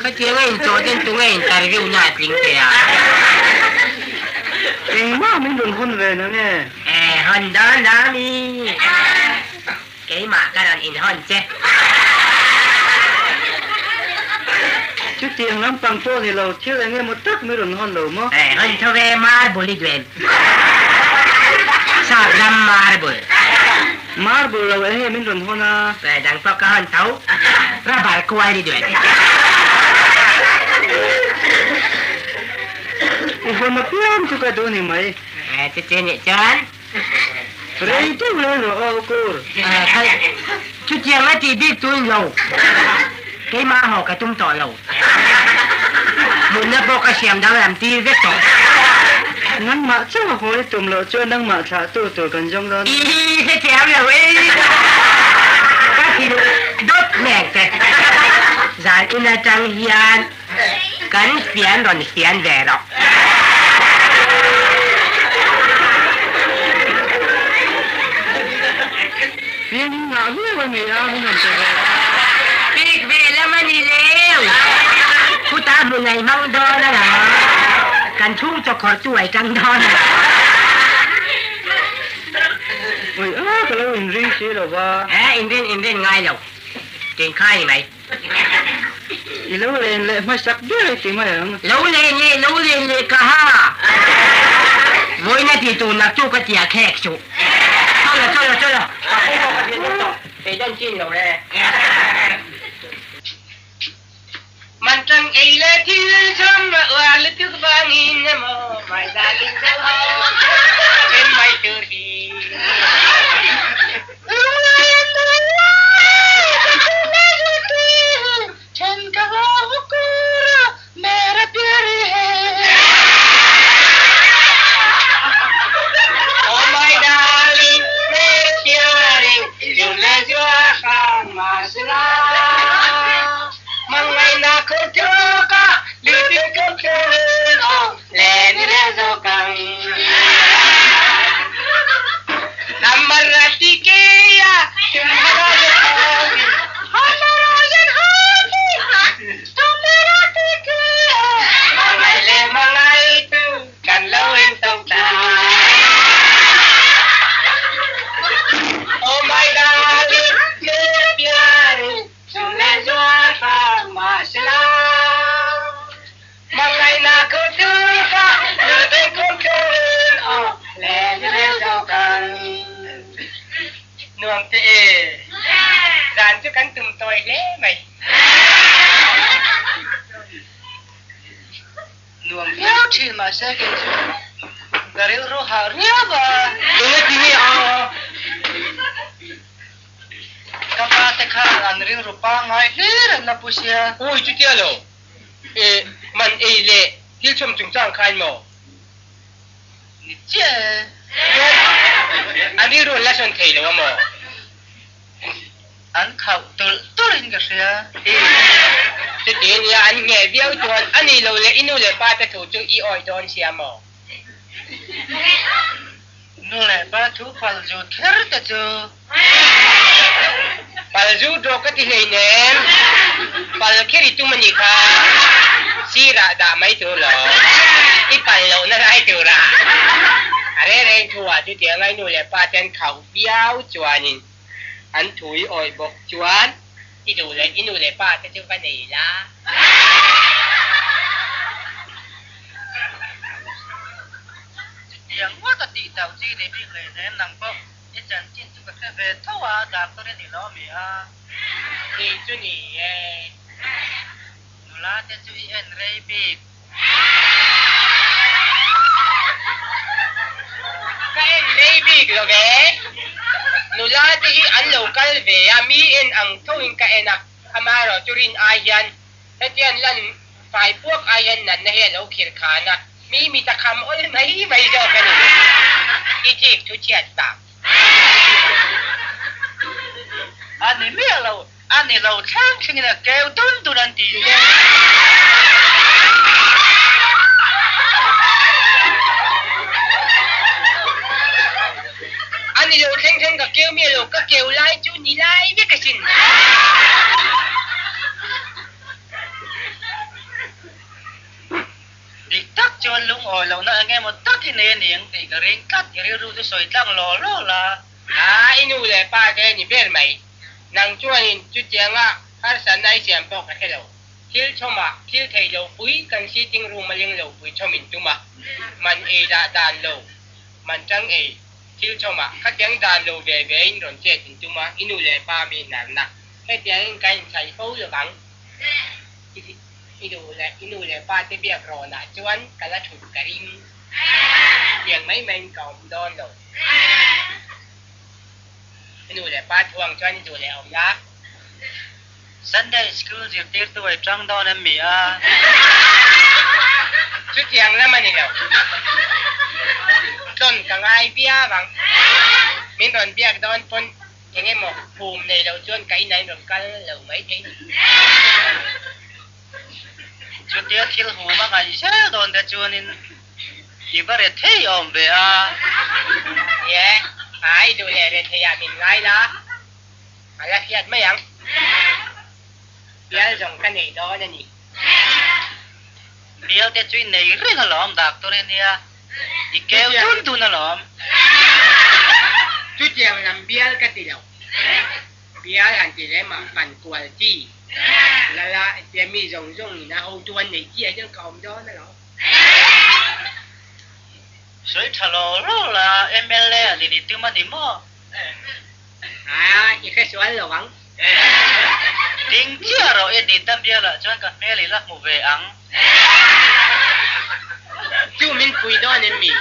Khatiang a inchawh ten tunge interview na a tling thei a. Engmah min rawn hawn ve na nge? E, hawn dawn dawn i. Keimah ka rawn inhawn che. Chutiang lampang pawh ni lo, thil eng emaw tak min rawn hawn lo maw? E, hawn tho ve, marble i duem. Sap ram marble. Marble lo eng nge min rawn hawn a? E, dang pawh ka hawn tho. Rubber kual i duem. I hawn apiang chu ka duh ni mai. E, chuti nih chuan. Rei deuh leng rawh aw Kur. Chutiang a tih bik tun lo. Keimah haw ka tum tawh lo. Mutna pawh ka siam danglam tir vek tawh. Nangmah chauh a haw i tum loh chuan nangmah thlah tu tur kan zawng dawn. I hrethiam lo e. Ka hrilh dawt hmel che. Zan in atang hian Kan fian rawn fian ve rawh. Fian in ngah viau a ni a, min rawn pe ve a. Pek ve lam a ni leu. Khutah hmun ai hmang dawn a la. Kan chhung chawkhawr chu ai tang dawn a la. Ui a, ka lo inring si lo va. He, inrin inrin ngai lo. Tinkhai ni mai. I lo len leh hmasak ber i ti mai ang. Lo len leh lo len leh ka ha. Vawiina tih tur naktuk a tia khek suh. Chawla chawla chawla, ka pu pawh ka thil deuh tawh, kei dan chin lo e. Man tang ei leh thil chham a uar lutuk vangin emaw my darling zo ho then mai tur hi. Lunglai an dawn lai ka thu mai zawt tui hi then ka haw kur a mera pyari hai. Oh my darling mera pyari jumla zua khang masla. Mangaina khur thuka litin khur thur o len re zo kang. Namar rati ke ya tumhara jo hogi hamara jan hogi tumhara ti ke mangai le mangai tu kan lo in tong ta. Oh my darling, mere pyare, jumla zua khang masla. Mangai na ko tu ka litin khur thur o len re zo kang. Nuam te e. Zan chu kan tum tawi hle mai. Nuam viau thin mahse kei chu ka rilru hah riau a. Enge ti nge a? Ka pa te khan an rilru pangngai hlir an la pu sia. Ui chutia lo. E man ei leh thil chhawm chungchang khain maw? Ni chiah e. An rilru an la sawn thei lo a maw? An khauh tulh tulh in ka hria. Chuti nia an ngheh viau chuan a nih loh leh i nu leh pa te thu chu i awih dawn sia maw? Nu leh pa thu pal zut kher te chu. Pal zut rawh ka ti hleinem. Pal kher i tum a nih kha. Sirah dah mai tur lo. I pal lohna lai turah. A reng reng thu ah chutiang a i nu leh pa te an khauh viau chuanin an thu i awih bawk chuan i duh leh i nu leh pa te chu va nei la. Chutiang ngawt a tih tauh chi ni bik hleinem nang pawh i chanchin chu ka hre ve tho a, doctor i ni lo mi a? Ni chu ni e. Nula te chu i en rei bik. Ka en rei bik lo ve. Nula te hi an lo kal ve a, mi en ang thoin ka en a, amaherawh chu rin ai hian hetiang lan fai puak ai hian natna hi a lo khir khan a, mi mit a kham awl mai mai zawk a ni. I thik thu chhiat tak. A ni miah lo, A ni lo thleng thlengin a keu dun dun an ti. A ni lo thleng thleng ka keu miah lo, ka keu lai chu ni lai vek asin. Dik tak chuan lungawi lohna eng emaw tak i nei a ni ang tih ka ring tlat, i rilru chu sawi tlang law law la. A, i nu leh pa te ni ber mai. Nang chuanin chutianga harsatna i siam pawh ka hre lo. Thil chhawmah thil theih lo pui kan sitting room a ling lo pui chhawm in tum a, man ei dah dan lo, man tang ei thil chhawmah khatiang dan lo ve ve in rawn chet in tum a, i nu leh pa mi hnarna hetiangin ka inchhaih fo lovang. I duh leh i nu leh pa te biak rawnah chuan ka la thut ka ring. Tiang mai maiin ka awm dawn lo. I nu leh pa thuang chuan i duh leh awm la. Sunday School zirtirtu ai tang dawn em mi a? Chutiang lam a ni lo. Tlawn ka ngai viau ang. Min rawn biak dawn pawn eng emaw phum nei lo chuan ka inah in rawn kal lo mai thei ni. Chutia thil hum a ngaih zel dawn te chuanin I va re thei awm ve a. Ye, ai duh leh re thei ah min ngai la, a la hriat mai ang. Bial zawng ka nei dawn a ni. Bial te chu i nei reng alawm doctor i nia, i keu dun dun alawm. Chutiang lam bial ka ti lo. Bial han ti lem ah pan kual chi lala tia mi zawng zawng in a hotu an neih chiah hian ka awm dawn alawm. Sawi tha lo lo la, mla a din i tum a ni maw? A, i hre sual lo ang. Ding chiah rawh i din tam bialah chuan ka hmel i la hmu ve ang. Chu min pui dawn em mi?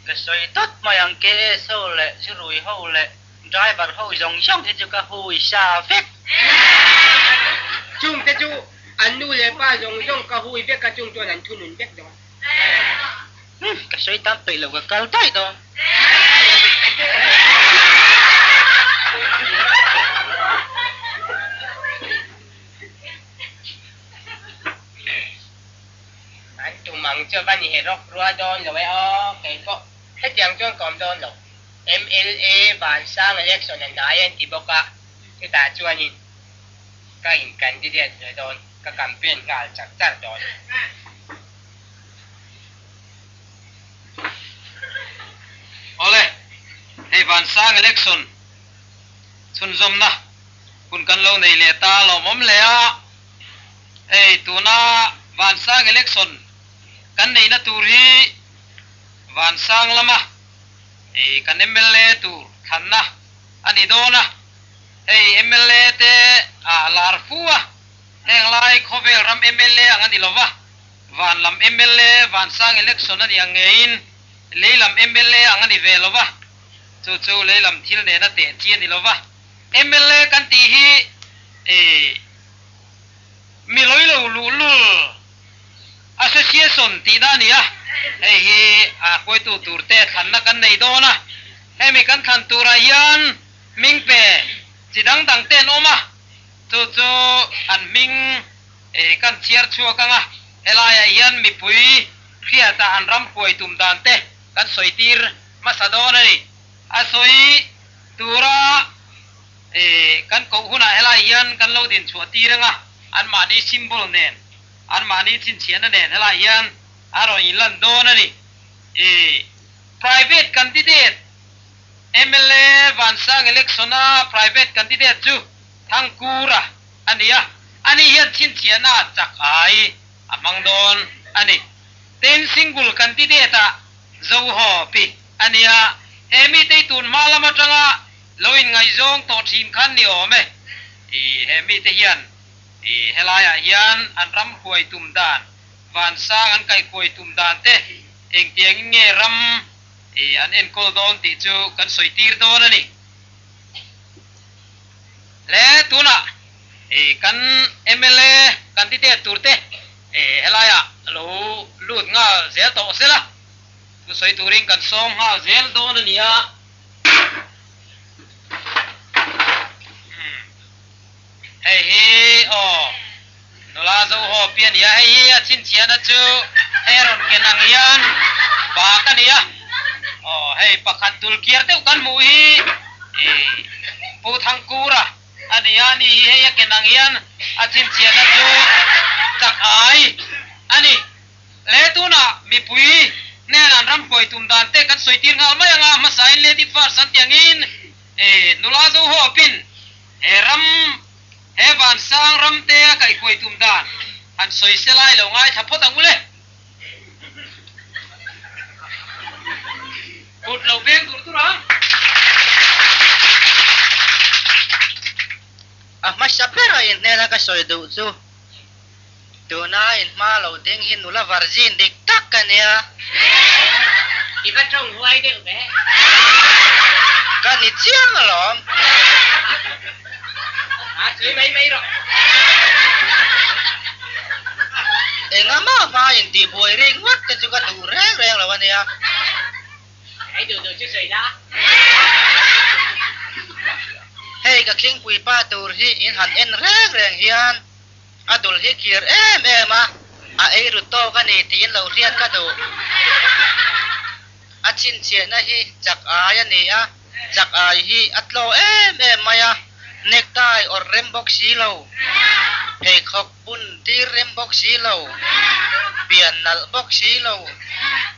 Ka sawi dawt mai ang KS ho leh Zurui ho leh Driver ho zawng zawng hi chu ka hui sa vek. Chungte chu an nu leh pa zawng zawng ka hui vek a, chung chuan an thunun vek dawn. Umm, ka sawi tam peih lo, ka kal daih dawn. An tum ang chu va ni he rawk rua dawn lo e aw, kei pawh hetiang chuan ka awm dawn lo. Mla Vansang election a hnai an ti bawk a, chutah chuanin ka in candidate ve dawn, ka campaign nghal char char dawn. Awle, hei Vansang election chhunzawmna hun kan lo nei leh ta lawmawm hle a, hei tuna Vansang election kan neihna tur hi Vansang lama kan mla tur thlanna a ni dawn a, hei mla te a lar fu a, heng lai khawvel ram mla ang a ni lova, van lam mla Vansang election a ni ang ngeiin lei lam mla ang a ni ve lova, chu chu lei lam thil nena teh chi a ni lova, mla kan tih hi mi lawilo luhlul. Association tihna a ni a, hei hi a hruaitu turte thlanna kan nei dawn a, hemi kan thlan turah hian hming pe chi dang dang te an awm a, chu chu an hming kan chhiar chhuak ang a, helaiah hian mipui hriata an ram hruai tum dan te kan sawi tir hmasa dawn a ni. A sawi tura kan koh hunah helai hian kan lo din chhuah tir ang a, anmahni symbol nen. Anmahni chhinchhiahna nen helai hian a rawn inlan dawn a ni. I Private candidate mla Vansang election-a private candidate chu Thangkura a ni a, ani hian chhinchhiahna chak ai a hmang dawn a ni. Tin, single candidate-ah Zohawpi a ni a, he mite tun hma lam atanga lo inngaihzawng tawh thin khan ni awm e. I he mite hian I helaiah hian an ram hruai tum dan, vansang an kaihhruai tum dan te engtiangin nge ram i an enkawl dawn tih chu kan sawi tir dawn a ni. Le tunah i kan mla candidate tur te i helaiah lo lut nghal zel tawh sela, thu sawi turin kan sawm nghal zel dawn a ni a. Hei hi aw nula zo haw pi a ni a, hei hi a chhinchhiahna chu hei a rawn ken ang hian bak a ni a, aw hei pakhat dul kiar deuh kan hmuh hi ih Pu Thangkura a ni a, ani hi hei a ken ang hian a chhinchhiahna chu chak ai a ni. Le tunah mipui hnenah an ram huai tum dan te kan sawi tir nghal mai ang a, hmasain Lady First an tih angin ih nula zo haw pin He ram, he vansang ram te a kaihhuai tum dan han sawi se lai lo ngaithla phawt ang u le. Kut lo veng tur tur ang. A hmasa bera inhnena ka sawi duh chu tuna inhma lo ding hi nula virgin dik tak ka nia. I va tawng huai deuh ve. Ka ni chiang alawm. A sawi mai mai rawh. Engah hma intih buai rik ngawt te chu ka duh reng reng lo a nia. Hei duh duh chu sawi la. Hei ka khingpui pa tur hi in han en reng reng hian a dul hi kir em em a, a ei ru tawk a ni tiin lo hriat ka duh. A chhinchhiahna hi chak ai a ni a, chak ai hi a tlaw em em mai a, necktie awrh rem bawk si lo, pheikhawk bun tir rem bawk si lo, pian nalh bawk si lo,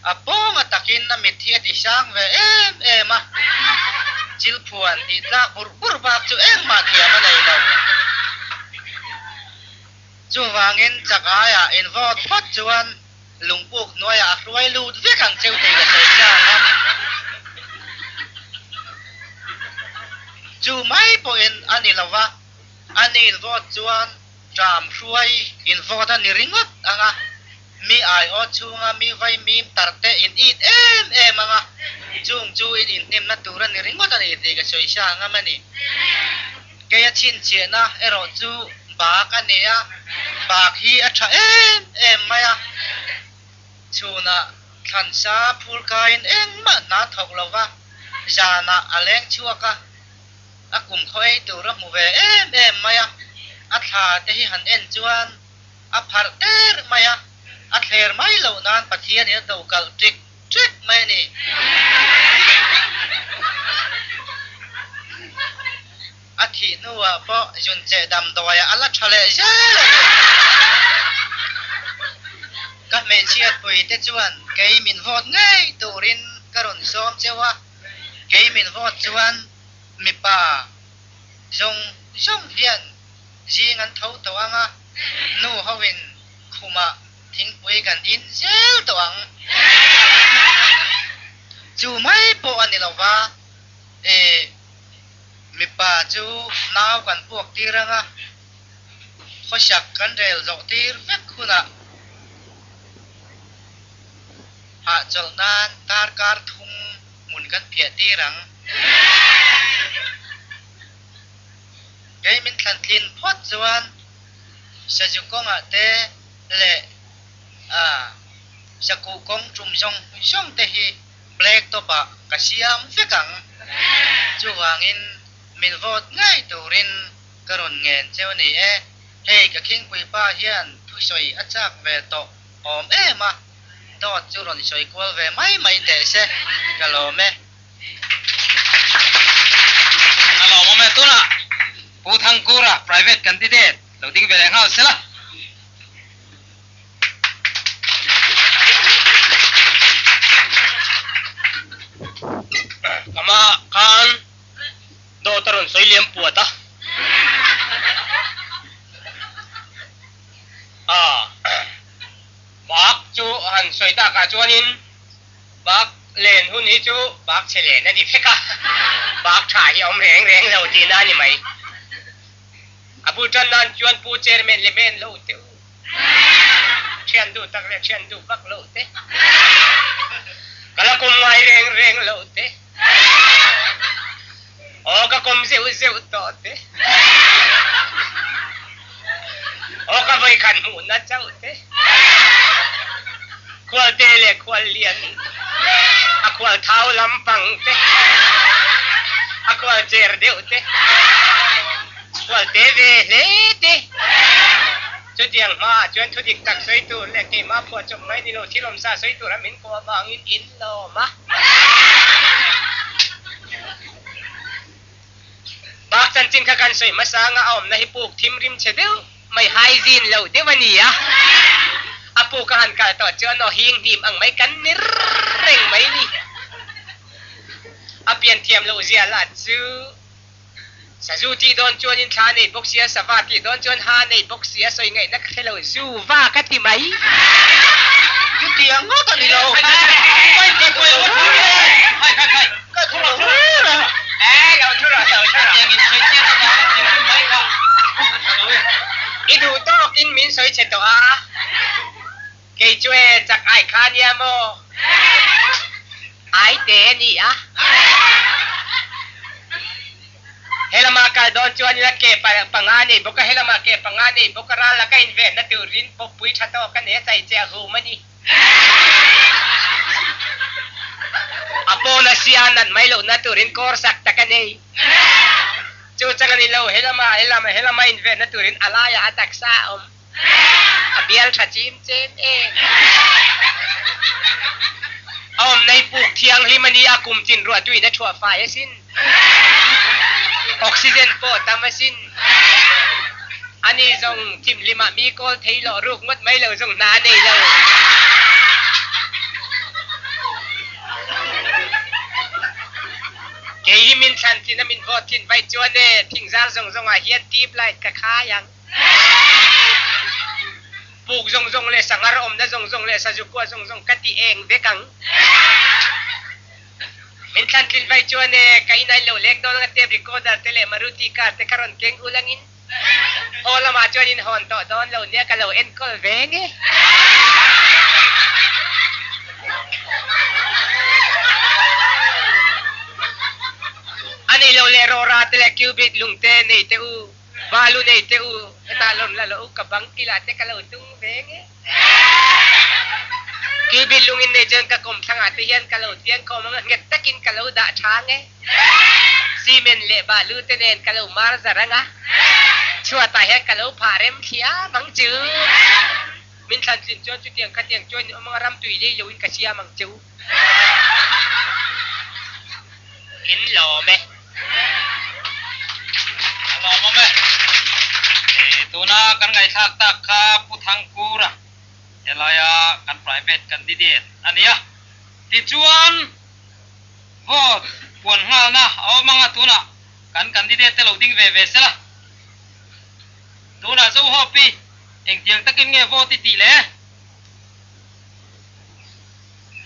a pawnga takin a mit hi a ti sang ve em em a, chilphuan tih tlak burh burh bak chu engmah thiam a nei lo. Chuvangin chak aiah in vote phawt chuan. Lungpuk hnuaiah a hruai lut vek ang cheu tih ka sawi chang a. Chu mai pawhin a ni lo va, a ni vote chuan tram hruai in vote a ni ringawt ang a, mi aiawt chhunga mi vai mim tar te in it em em ang a, chung chu in inhnemna tur a ni ringawt a ni tih ka sawi chang a ni. Keia chhinchhiahna erawh chu bak a ni a, bak hi a tha em em mai a, chhunah thlansa phur kaiin engmah hna thawk lo va, zanah a leng chhuak a, a kum khaw ei tur a hmu ve em em mai a, a thla te hi han en chuan a pharh der mai a, a thler mai loh nan Pathianin a do kalh ṭik ṭik mai a ni. A thih hnuah pawh zuncheh damdawiah a la tha leh zel a ni. Ka hmeichhiatpui te chuan kei min vote ngei turin ka rawn sawm cheu a, kei min vote chuan mipa zawng zawng hian zing an tho tawh ang a, nu hoin khumah thingpui kan in zel tawh ang. Chu mai pawh a ni lo va, e mipa chu nau kan puak tir ang a, khawsak kan rel zawh tir vek hunah hahchawlh nan darkar thum hmun kan phiah tir ang. Kei min thlan tlin phawt chuan Sazu kawngah te leh Sakuh kawng tum zawng zawng te hi Black top ah ka siam vek ang. Chuvangin min vote ngei turin ka rawn ngen cheu a ni e. Hei ka khingpui pa hian thusawi a chak ve tawh awm em a, dawt chu rawn sawi kual ve mai mai teh se, ka lawm e. A lawmawm e tunah Pu Thangkura private candidate lo ding ve leh nghal sela. Kama khan dawt a rawn sawi liam puat a. A bak chu han sawi takah chuanin bak len hun hi chu bak chhe len a ni vek a, bak tha hi a awm reng reng lo tihna a ni mai. A bul tan nan chuan Pu Chairman leh men lo teh u. Thian duh tak leh thian duh vak loh te, ka la kawm ngai reng reng loh te, aw ka kawm zeuh zeuh tawh te, aw ka vawikhat hmuhna chauh te, khualte leh khual lian, a khual thau lampang te, a khual cher deuh te. Khualte ve hle te. Chutiang hmaah chuan thu dik tak sawi tur leh keimah phuahchawp mai ni lo thil awmsa sawi tura min kawh avangin in lawm a. Bak chanchin kha kan sawi hmasa anga a awmna hi puk thim rim chhe deuh mai hygiene lo deuh a ni a. A puk a han kal tawh chuan aw hing hnim ang mai kan ni reng mai ni. A pian thiam loh zia lah chu. Sazu tih dawn chuanin thla nei bawk sia, sava tih dawn chuan ha nei bawk sia, sawi ngaihna ka hre lo, zu va ka ti mai. Chutiang ngawt a ni lo. I duh tawkin min sawi chhe tawh a, kei chu e chak ai kha nia maw? Ai te a ni a. Helama kal dawn chuan ila ke panga nei bawk a, helama ke panga nei bawk a, ral laka invenna turin pawppui tha tawk a nei a, chai che a hum a ni. A pawn a sia nat mai lohna turin kawr sak tak a nei. Chu chang a ni lo, helama, helama, helama invenna turin a laiah a taksa a awm. A bial tha chim chem em. A awm nei puk thianghlim a ni a, kum chin ruah tuin a thuah fai asin. Oxygen pawh tam asin. Ani zawng thimhlimah mi kawl thei loh ruk ngawt mai lo zawng hna a nei lo. Kei hi min thlan thin a min vote thin vaih chuan e, thingzar zawng zawngah hian tube light ka khai ang. Puk zawng zawng leh sanghar awmna zawng zawng leh sazu kua zawng zawng ka ti eng vek ang. Min thlan tlin vai chuan e, ka inai lo lek dawn anga tape recorder te leh Maruti car te kha rawn keng ul angin haw lamah chuan in hawn tawh dawn lo nia ka lo enkawl ve nge. A nei lo leh rawra te leh cubic lung te nei teh u. Balu nei teh u, hetah lawm la lo u, ka bang kilah te ka lo tung ve nge. Cubic lungin nei chuan ka kawmthlangah te hian ka lo tiang khawm ang a, nghet takin ka lo dah tha nge. Cement leh balu te nen ka lo mar zar ang a, chhuatah hian ka lo phah rem thliam ang chu. Min thlan tlin chuan chutiang khatiang chuan in awm ang a, ram tui lei loin ka siam ang che u. In lawm e. A lawmawm e. Tuna kan ngaihthlak tak kha Pu Thangkura helaia kan private candidate a nia. Tichuan vote puan nghalna a awm anga tunah kan candidate te lo ding ve ve sela. Tunah Zohopi engtiang takin nge vote i tih le?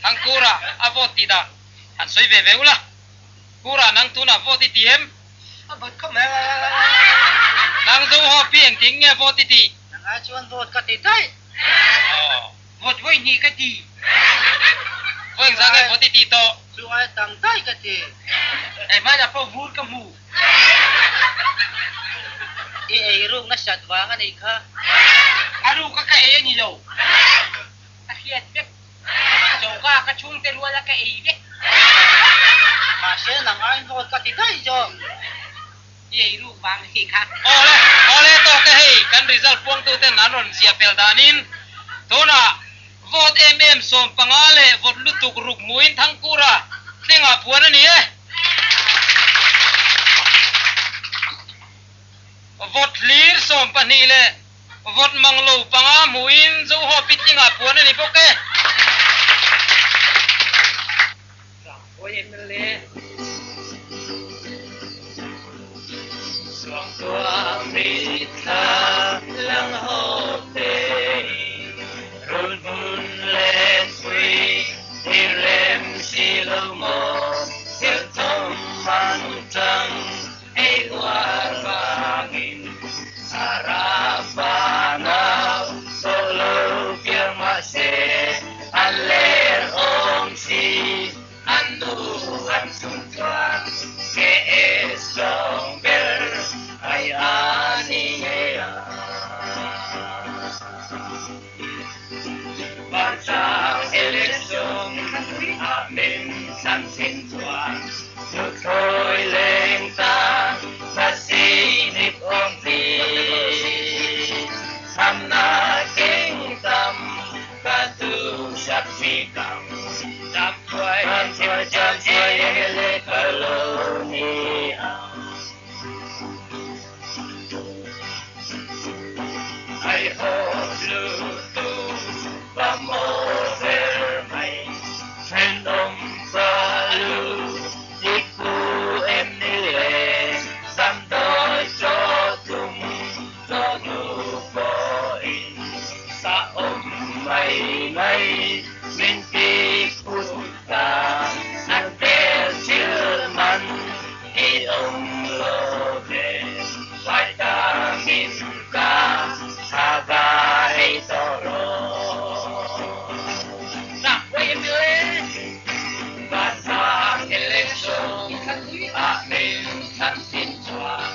Thangkura a vote tih dan han sawi ve ve ula. Kura nang tunah vote i ti em? A vote khawp mai. Nang zo ho pi engtin nge vote i tih? Nang ai chuan vote ka ti daih. Aw. Vote vawi hnih ka ti. Vawi engzah nge vote i tih tawh? Chu ai tam daih ka ti. Ei hmanah pawh vur ka hmu. I ei ruk nasat vang a nih kha. A ruk a ka ei a ni lo. Ka hriat vek. Choka ka chhungte rual a ka ei vek. Mahse nang aiin vote ka ti daih zawk. I ei ruk vang hi kha. Awle, awle tawk e hei kan result puangtu ten an rawn ziah pel danin tunah vote em em 15 leh vote lutuk ruk hmuin Thangkura tlingah puan a ni e. Vote hlir 12 leh Vawt mang lo panga hmuhin Zoho pitlingah puan a ni bawk e. Tlangpuai mla. Suangtuah mitthla lang hawp te run hmun lenpui i rem si lo maw thil thawm a nung chang. Ei uar vangin a rap nau tawh lo piang mahse an ler awm si an nu an chhung chuan KS lawng ber ai a ni ngei a. Vantlang election ah min thlan thin chuan Nuthlawi leng tan thasi nip awm ti. Thamna keng tam ka duhsak mi kang. Tlangphuai tlangphuai le ka lo ni ang. Ai hawt lutu va maw ber mai, thenawm pa lu i pu em ni le, damdawi chaw tum chaw hnu pawhin sa awm mai mai min ti phut ta, an tel thil man I awm lo ve, vitamin ka tha va ei tawh rawh. Tlangpuai mla. Vantlang election ah min thlan thin chuan.